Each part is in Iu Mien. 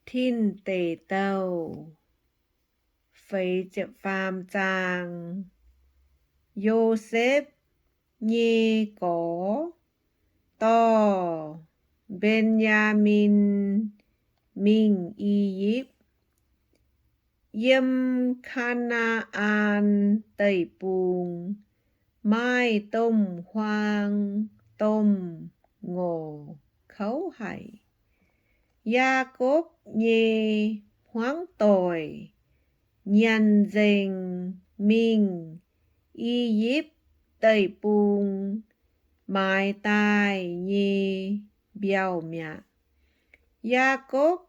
Tin Deic Douh. Feix ziepc faam zaang. Yosepv nyei gorx dorh Mben^yaa^min mingh I^yipv. Yiem Kaa^naa^an Deic-Bung maaih domh huaang domh ngorc kouv haic. Yaakopv nyei hmuangv doic nyanc nzengc mingh I^yipv Deic-Bung maaiz daaih nyei mbiauh mi'aqv. Yaakopv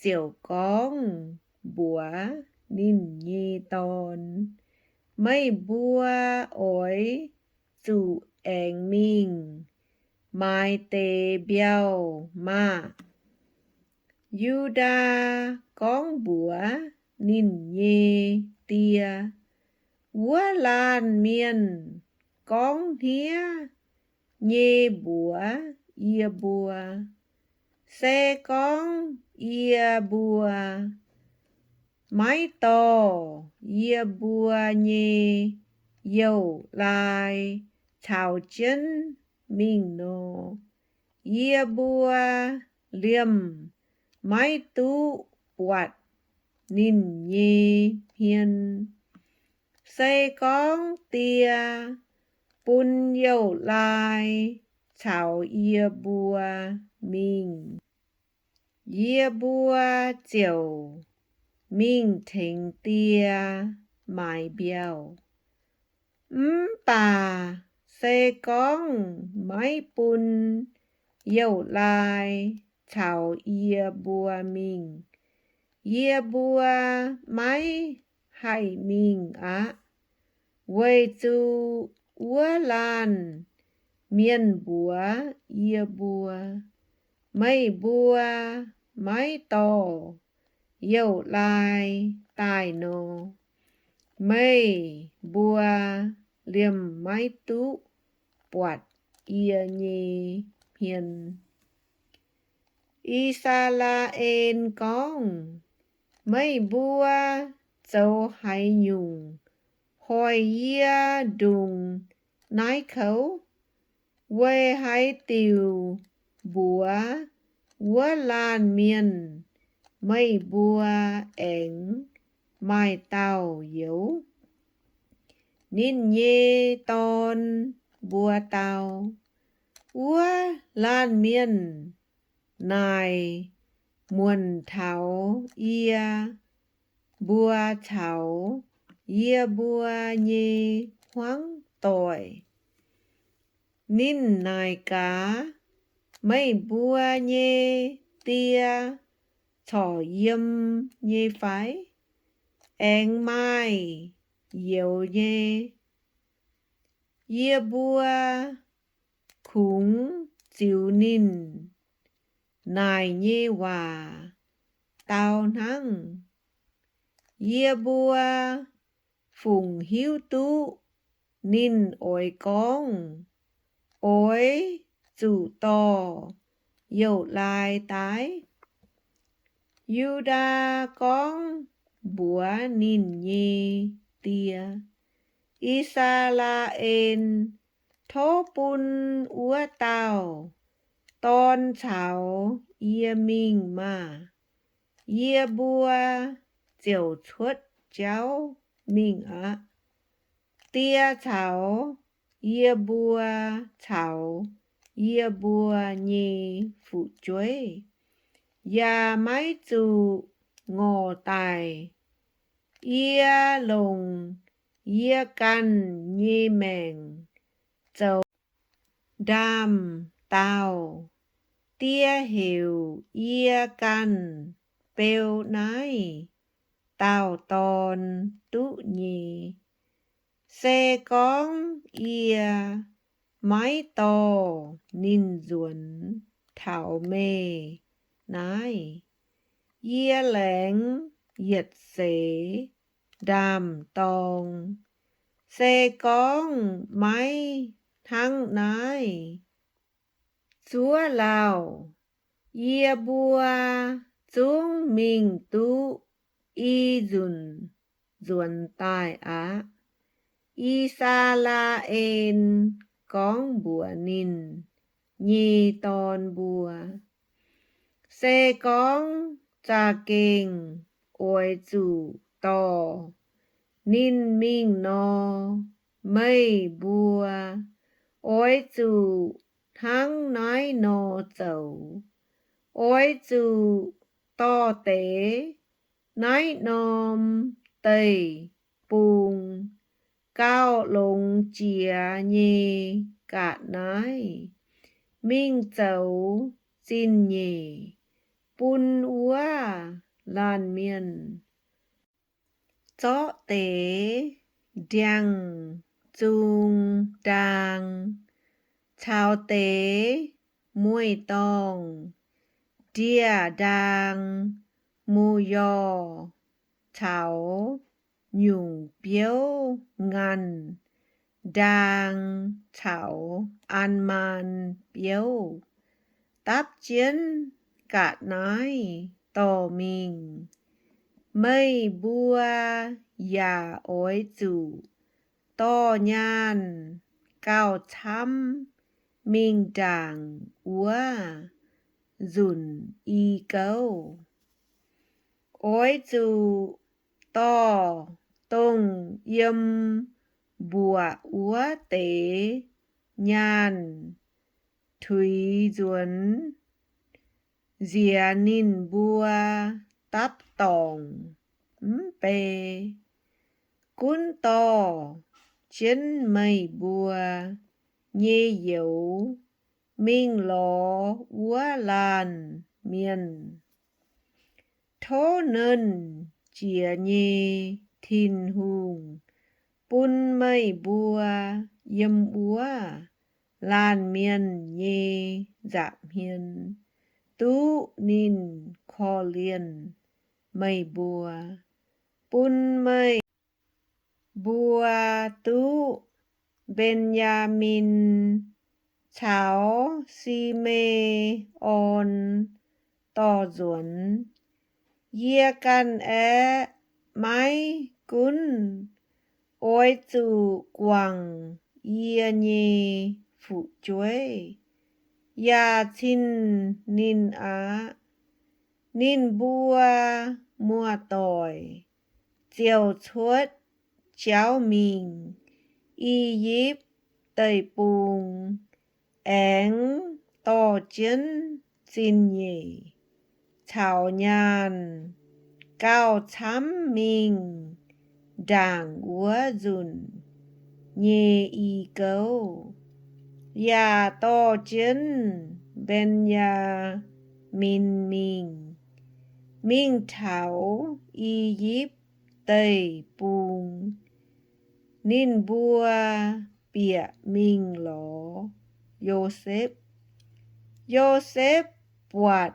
ziouc gorngv mbuox ninh nyei dorn, Meih mbuo oix zuqc aengx mingh maaiz deix mbiauh maah! Yu^ndaa gorngv mbuox ninh nyei die, Wuov laanh mienh gorngv hniev nyei mbuox yie mbuo, Se gorngv yie mbuo maiv dorh yie mbuo nyei youz-laai caux jienv mingh nor, yie mbuo liemh maiv duqv buatc ninh nyei hmien. Se gorngv die bun youz-laai caux yie mbuo mingh, yie mbuo ziouc mingh tengx die maaiz mbiauh. Mv baac se gorngv maiv bun youz-laai caux yie mbuo mingh, yie mbuo maiv haih mingh aqv. Weic zuqc wuov laanh mienh mbuox yie mbuo, Meih mbuo maiv dorh youz-laai daaih nor, meih mbuo liemh maiv duqv buatc yie nyei hmien. I^saa^laa^en gorngv, Meih mbuo zoux haaix nyungc hoic yie ndongc naaiv kouv? Weic haaix diuc mbuox wuov laanh mienh, Meih mbuo aengx maaih dauh youz? Ninh nyei dorn mbuo dau, Wuov laanh mienh naaic muonc taux yie mbuo caux yie mbuo nyei hmuangv doic. Ninh naaic gaax, Meih mbuo nyei die corc yiem nyei fai? Aengx maaih youz nyei. Yie mbuo kungx ziux ninh naaic nyei waac dau hnangv. Yie mbuo fungc hiuv duqv ninh oix gorngv, Oix zuqc dorh youz-laai daaih? Yu^ndaa gorngv mbuox ninh nyei die, I^saa^laa^en, tov bun wuov dauh dorn caux yie mingh maah! Yie mbuo ziouc cuotv jauv mingh aqv. Die caux yie mbuo caux yie mbuo nyei fu'jueiv yaac maiv zuqc ngorc daic. Yie longc yie ganh nyei maengc zoux ndaam-daauh. Die heuc yie ganh beu naaiv dauh dorn duqv nyei. Se gorngv yie maiv dorh ninh nzuonx taux meih naaiv, yie laengz yietc seix ndaam-dorng. Se gorngv maiv hnangv naaiv, zuov lauh, yie mbuo zungv mingh duqv i nzunc nzuonx daaih aqv. I^saa^laa^en gorngv mbuox ninh nyei dorn mbuo, Se gorngv za'gengh oix zuqc dorh ninh mingh nor, meih mbuo oix zuqc hnangv naaiv nor zoux. Oix zuqc dorh deix naaiv norm deic-bung gauh longx jiex nyei ga'naaiv mingh zoux zingh nyeic bun wuov laanh mienh. Zorqv deix ndiangx-zung ndaang caux deix mueiz-dorngh ndieh-ndaang-mu^yorh caux nyungc biouv-nganh ndaang caux an^maan biouv dapv jienv ga'naaiv dorh mingh. Meih mbuo yaac oix zuqc dorh nyaanh gauh camv mingh ndaangc wuov nzunc i gouv. Oix zuqc dorh dongh yiem mbuoqc wuov deix nyaanh tuix nzuonx nziex ninh mbuo dapv dorngc mv bei. Gunv dorh jienv meih mbuo nyei youz mingh lorz wuov laanh mienh. Tov Nernh Jiex nyei Tin-Hungh bun meih mbuo yiem wuov laanh mienh nyei nza'hmien duqv ninh korv-lienh meih mbuo, bun meih mbuo duqv Mben^yaa^min caux Si^me^on dorh nzuonx. Yie ganh aeqv, maiv gunv oix zuqc guangc yie nyei fu'jueiv yaac cin ninh aqv. Ninh mbuo muoz-doic ziouc cuotv jauv mingh I^yipv Deic-Bung, aengx dorh jienv zingh nyeic caux nyaanh gauh camv mingh ndaangc wuov nzunc nyei i gouv, yaac dorh jienv Mben^yaa^min mingh, mingh taux I^yipv Deic-Bung. Ninh mbuo bieqc mingh lorz Yosepv. Yosepv buatc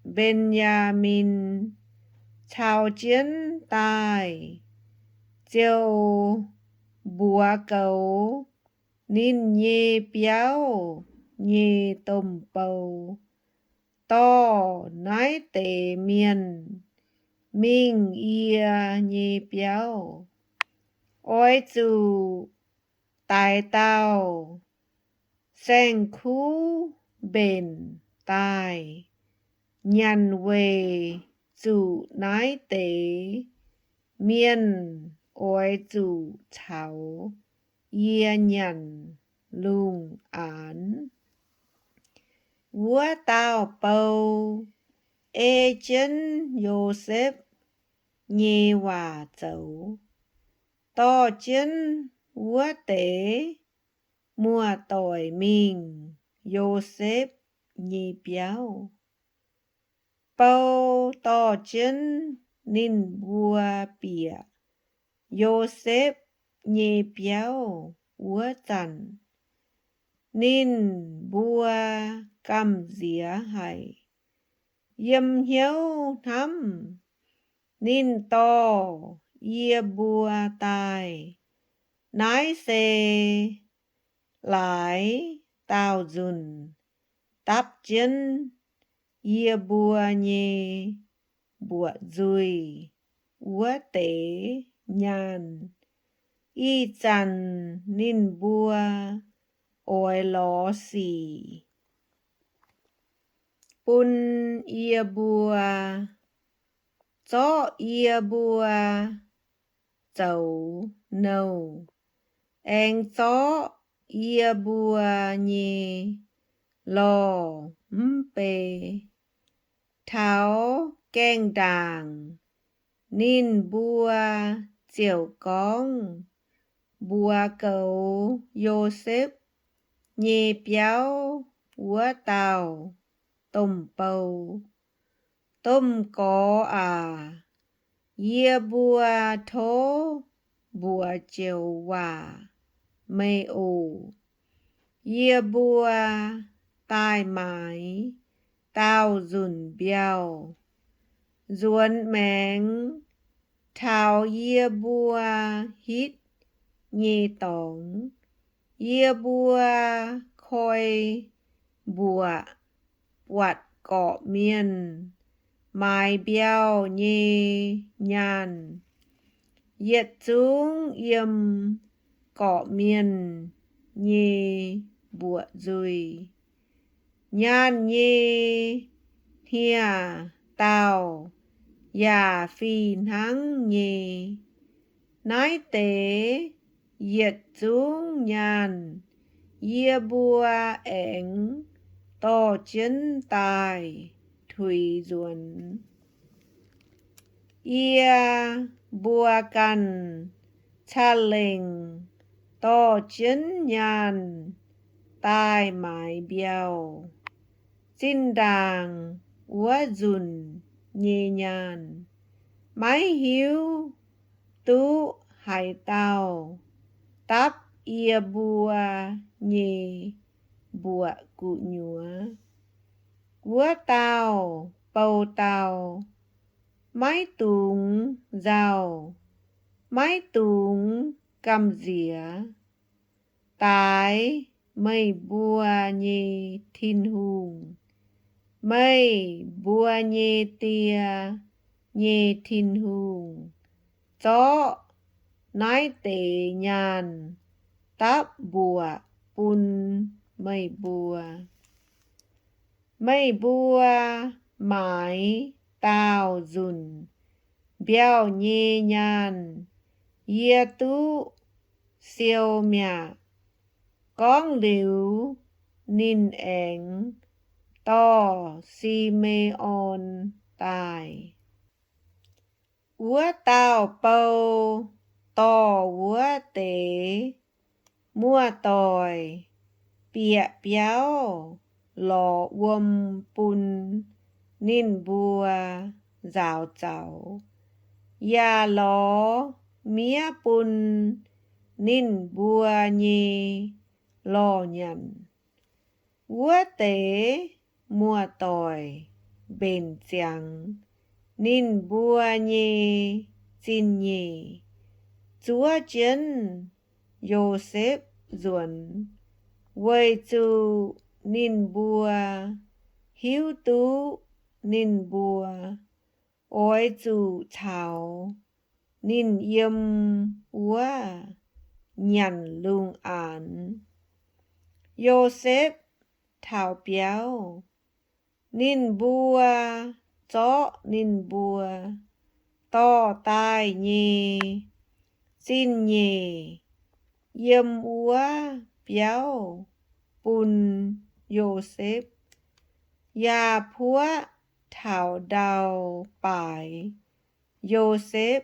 Mben^yaa^min caux jienv daaih, ziouc mbuox goux ninh nyei biauv nyei domh bou, Dorh naaiv deix mienh mingh yie nyei biauv. Oix zuqc daix dauh saeng-kuv mbenc daaih. Nyanc weic zuqc naaiv deix mienh oix zuqc caux yie nyanc lungh aanx. Wuov dauh bou ei jienv Yosepv nyei waac zoux, dorh jienv wuov deix muoz-doic mingh Yosepv nyei biauv. Bou dorh jienv ninh mbuo bieqc Yosepv nyei biauv wuov zanc, ninh mbuo gamh nziex haic. Yiem hnyouv hnamv, ninh dorh yie mbuo daaih naaiv se laaix daauh nzunc dapv jienv yie mbuo nyei mbuoqc nzuih wuov deix nyaanh. Ih zanc ninh mbuo oix lorz sic bun yie mbuo, zorqv yie mbuo zoux nouh, aengx zorqv yie mbuo nyei lorh mv bei. Taux gaengh ndaangc, ninh mbuo ziouc gorngv mbuox goux Yosepv nyei biauv wuov dauh domh bou, Domh gorx aac, yie mbuo tov mbuox joux waac meih oc. Yie mbuo daaih maaiz daauh nzunc mbiauh, nzuonx maengx taux yie mbuo hitv nyei dorngx. Yie mbuo koi mbuoqc buatc gorqv-mienh maaiz mbiauh nyei nyaanh, yietc zungv yiem gorqv-mienh nyei mbuoqc nzuih. Nyaanh nyei hniaa-daauh yaac fih hnangv nyei. Naaiv deix yietc zungv nyaanh yie mbuo aengx dorh jienv daaih tuix nzuonx. Yie mbuo ganh ca'lengc dorh jienv nyaanh daaih maaiz mbiauh. Zinh ndaangc wuov nzunc nyei nyaanh, maiv hiuv duqv haaix dauh dapv yie mbuo nyei mbuoqc gu'nyuoz. Wuov dauh bou dau, maiv dungx nzauh, maiv dungx gamh nziex. Daaix meih mbuo nyei Tin-Hungh, meih mbuo nyei die nyei Tin-Hungh, zorqv naaiv deix nyaanh dapv mbuoqc bun meih mbuo. Meih mbuo maaiz daauh nzunc mbiauh nyei nyaanh, yie duqv siou mi'aqv. Gorngv liuz, ninh aengx dorh Si^me^on daaih. Wuov dauh bou dorh wuov deix muoz-doic bieqc biauv lorz wuom bun ninh mbuo nzaaux zaux, yaac lorz miev bun ninh mbuo nyei lorh nyanc. Wuov deix muoz-doic mbenc ziangx ninh mbuo nyei zingh nyeic, zuov jienv Yosepv nzuonx, weic zuqc ninh mbuo hiuv duqv ninh mbuo oix zuqc caux ninh yiem wuov nyanc lungh aanx. Yosepv taux biauv, ninh mbuo zorqv ninh mbuo dorh daaih nyei zingh nyeic yiem wuov biauv bun Yosepv, yaac puoqv taux ndau-baaix Yosepv,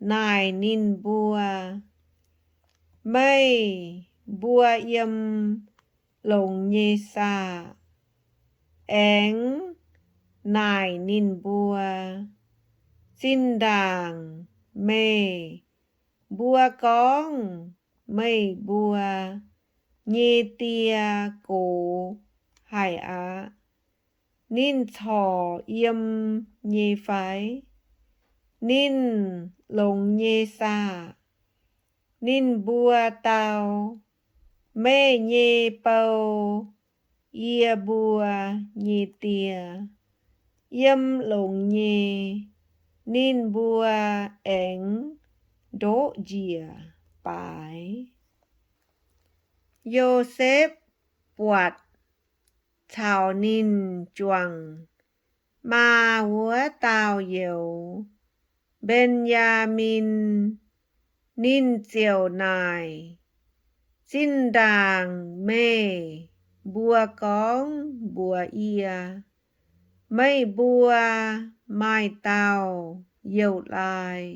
naaic ninh mbuo, Meih mbuo yiem longx nyei saah? Aengx naaic ninh mbuo, Zinh ndaangc meih mbuo gorngv meih mbuo nyei die gox haic aqv. Ninh corc yiem nyei fai? Ninh longx nyei saah? Ninh mbuo dau, Meih nyei bou, yie mbuo nyei die, yiem longx nyei, ninh mbuo aengx ndoqv njiec baaix. Yosepv buatc caux ninh juangc maa wuov dauh youz, Mben^yaa^min. Ninh ziouc naaic, Zinh ndaangc meih mbuo gorngv mbuox yie, meih mbuo maaih dauh youz-laai,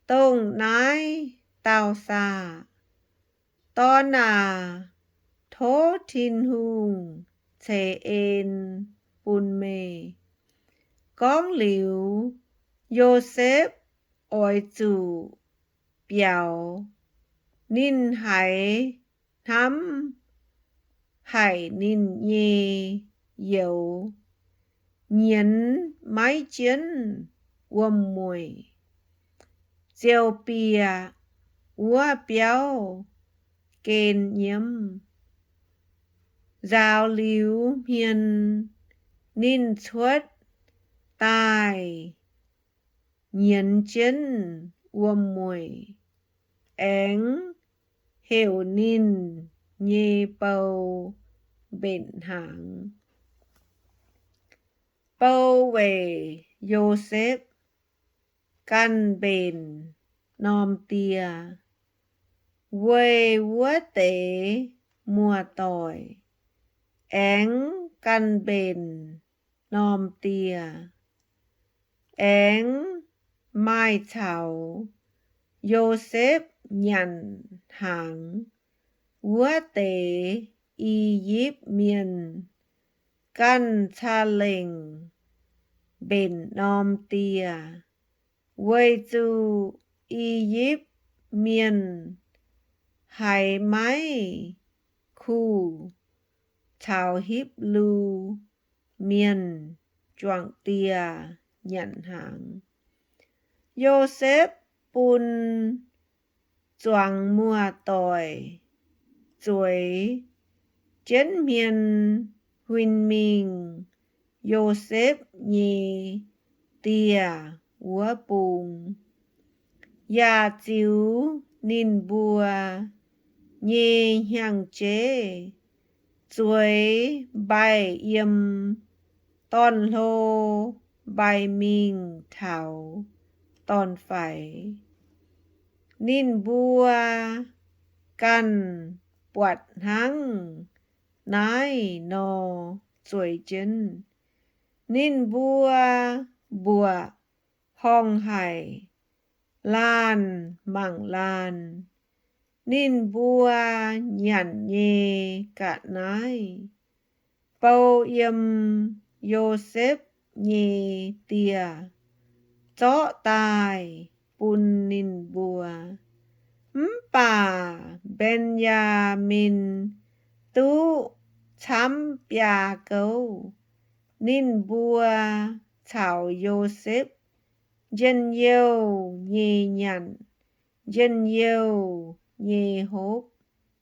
dongh naaiv dauh saah? Dorn aac, tov Tin-Hungh ceix en bun meih. Gorngv liuz, Yosepv oix zuqc biaux. Ninh haiz hnamv haic ninh nyei youz nyienz maiv jienv wuom-mueic, ziouc bieqc wuov biauv gen nyiemv. Nzaaux liuz hmien, ninh cuotv daaih nyienz jienv wuom-mueic, aengx heuc ninh nyei bou mbenc hnaangx. Bou weic Yosepv ganh mbenc norm die, weic wuov deix muoz-doic aengx ganh mbenc norm die. Aengx maaih caux Yosepv nyanc hnaangx wuov deix I^yipv Mienh ganh ca'lengc mbenc norm die, weic zuqc I^yipv Mienh haiz maiv kuh caux Hipv^lu Mienh juangc die nyanc hnaangx. Yosepv bun zuangx muoz-doic zueiz jienv hmien huin mingh Yosepv nyei dieh wuov bung, yaac ziux ninh mbuo nyei hnyangx-jeiv zueiz mbaih yiem dorn-hlo mbaih mingh taux dorn-faix. Ninh mbuo ganh buatc hnangv naaiv nor zueiz jienv. Ninh mbuo mbuoqc horngh haic, laanh mangc laanh. Ninh mbuo nyanc nyei ga'naaiv bou yiem Yosepv nyei dieh zorqv daaih bun ninh mbuo. Mv baac Mben^yaa^min duqv camv biaa gouv. Ninh mbuo caux Yosepv njien-youh nyei nyanc, njien-youh nyei hopv,